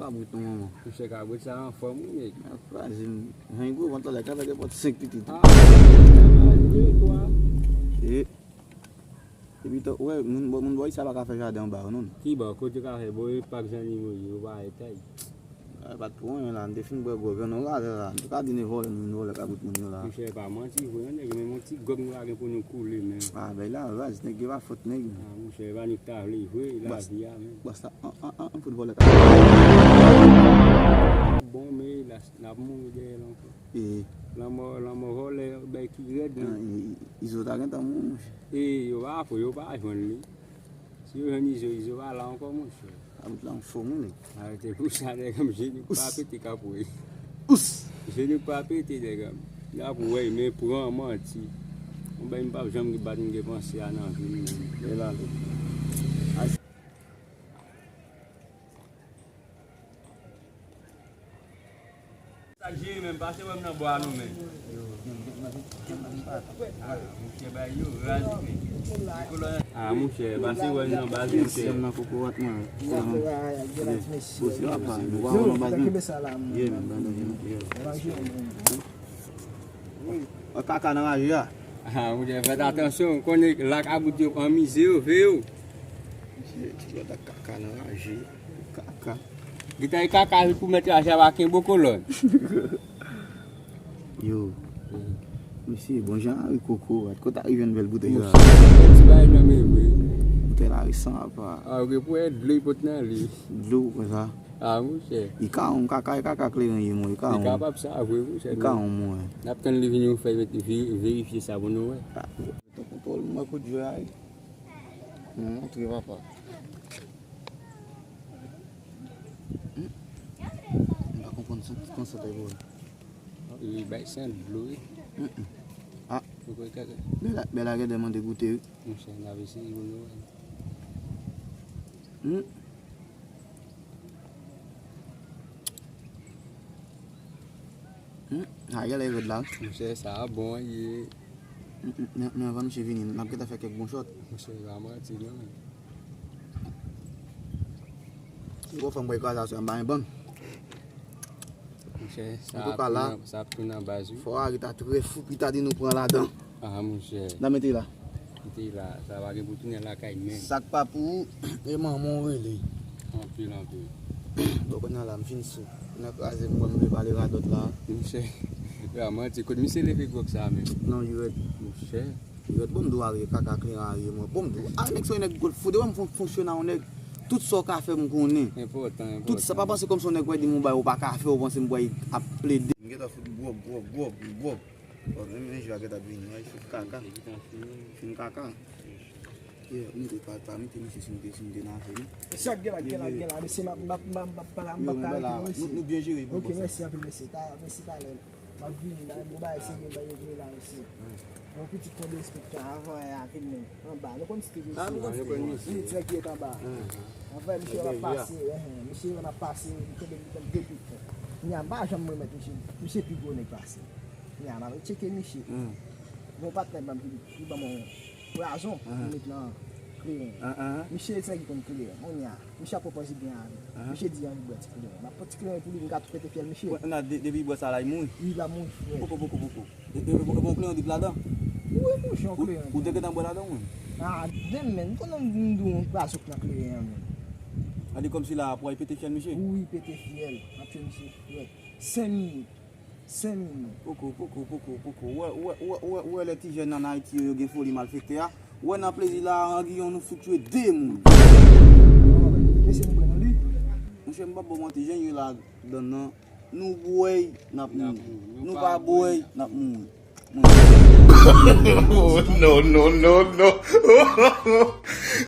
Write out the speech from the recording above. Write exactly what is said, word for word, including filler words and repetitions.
Kabrit non manman. Monchè, kabrit sa anfòm wi nèg. Ap kraze m. Jan gwo vant la, la ka fè nenpòt senk pitit. Ah, de, twa. E epi to, wè, moun bò, moun bò isi a pa ka fè jaden anba yo non. Ki bò, kote yo ka fè bò, e pak zanimo yo pa etay. Ah, pa t pou anyen la, m te fin bwè gwòg lan, nou rale la. M te ka di ne vòlè, nou vòlè kabrit moun yo la. Monchè, pa manti vre non nèg, menm yon ti gwòg nou pa gen pou nou koule menm. Ah, bèy la raz, nèg yo pa fòt nèg. Ah, monchè, e pa nou ki ta vle vre, lavi a menm. Basta, an, an, an, an fout vòlè kabrit. Bon, men la, n ap mouri dèyè l ankò. E lanmò, lanmò vòlè, bèy ki rèd menm. Ah, e, e, Izo ta gentan mouri, monchè. E yo pa fò, yo pa jwenn li. Si yo jwenn Izo, Izo pa la ankò, monchè. Kabrit la anfòm wi nèg. Arete pou sa, nèg, m jenou k pa pete k ap woy. Ous! Jenou k pa pete, nèg, m ap woy, men pran manti. Yon bèy m p ap janm gen bat m gen panse a nan vi m menm. E la, Sa k jere menm, pase wè m nan bò a non men. Monchè bay yo raz wi men. Ah monchè, pase wè m nan baz monchè. Nan kokorat mwen. Bosi wap pa, nou pa wè nan baz mwen. Yeah, man, baz mwen. Kaka nan raje a. Ah monchè, fè atansyon, konnen la kabrit yo anmize yo, veye yo. Misye ti lòt ak kaka nan raje. Kaka. Gentan e kaka pou mèt raje a pa kenbe kolòn. Yo. Mesye, bon jan a ri koko, at kote a ri jwenn bèl boutèy sa? Monchè, ti bagay nan men vre. Boutèy la resan apa. Ah, ok, pou e dlo li pot nan li. Dlo konsa. Ah, monchè. Li ka yon kaka, e kaka kleren ye mwen, li ka yon. Li kapab sa vre, monchè. Li ka yon mwen. N ap tann li vini fè veri-, verifye sa pou nou wè. Ah. Ton kontwòl mwen kout jwe a wi. Mwen montre papa. Hmm. M pa konprann san, konsa te vòlè. Li bay san dlo wi. Mm, mm. Ah. Ou kwè kaka? Bèla, bèla gen de mande goute wi. Monchè, n ap eseye pou nou wè. Hmm. Hmm, a genlè rèd la. Monchè, sa a bon ye. Hmm, hmm, men, men anvan misye vini, n ap gentan fè kèk bon shot. Monchè, pa manti non. Gwo fanm bwè kraze aswè anba yon bann. Monchè, sa ap tounen, sa ap tounen an baz wi. Fò a reta trè fou, pi ta di nou pran ladan. Ah, monchè. Nan mete la. Mete la, sa pa gen pou tounen lakay menm. Sa k pa pou ou, e manman w rele. Anpil, anpil. Bon, kounye a la, m fin sou. Nan kraze m, mwen, m vle pale radòt la. Monchè, yo a manti. Kot misye leve gwòg sa menm? Non, li rèd. Monchè. Yo, bon, m di w a rye kaka kleren a rye mwen. Bon, m di w, a, nèg se yon nèg gwo, fode wè m fon-, fonksyonè yon nèg. Tout sa w ka fè m konnen. Enpòtan, enpòtan. Tout sa, pa panse kòmsi yon nèg wè di m yon bagay ou pa ka fè, ou panse m wè ap plede. M gentan fout gwòg, gwòg, gwòg, gwòg. Bon, menm jan a gentan vini, ay, fout kaka. Fin kaka. Yeah, m te pa, pa mete misye si m te, si m te nan afè li. Sa k gen la, gen la, gen la, mesye, m ap, m ap, m ap, m ap pale, m ap pale avèk nou, mesye. Nou, nou byen jere, bon, bòs. Ok, mèsi anpil, mesye. Ta, mèsi talè. M ap vini la, bon bagay serye, m bay yo vini la, mesye. Yon pitit konn respekte anvan a vini anba. Nou konn stil misye. Ah, nou konn stil misye. Wi, ti nèg ki ret anba. Anvan misye ap pase, enhen, misye ap pase, li kenbe li kòm de pit. Kounye a, m pa janm remèt misye. Misye pi gwo nèg pase. Kounye a, m al tcheke misye. Bon patnè ban m ki, ki ban m yon razon pou m met nan kleren. Misye se nèg ki konn kleren. Kounye a, misye ap pran pòz li byen avè m. Misye di anvi bwè ti kleren. M ap pran ti kleren pou li, m ka tou pete fyèl misye. Wè, nan de-, depi bwè sa la, li mouri. Li pa mouri, frè. Poko, poko, poko. E, e, e, bon kleren w di k ladan? Wi, monchè, yon kleren. Ou te gentan bwè ladan, wi? Ah, demen, m konnen m di w yon plasok nan kleren an, men. Gade kòmsi la, pou al pete fyèl misye? Wi, pete fyèl. M ap tchwe misye, frè. Senk minit. Senk minit. Poko, poko, poko, poko. Ou wè, ou wè, ou wè, ou wè, ou wè lè ti jèn ann Ayiti yo, yo gen foli malfektè a. Ou wè nan plezi la, an Giyòn, nou fout tchwe de moun. Mesye, nou pran nan li. Monchè, m p ap ba w manti, jan yo ladan nan, nou bwè, n ap mouri. Nou pa bwè, n ap mouri. Oh, no, no, no, no.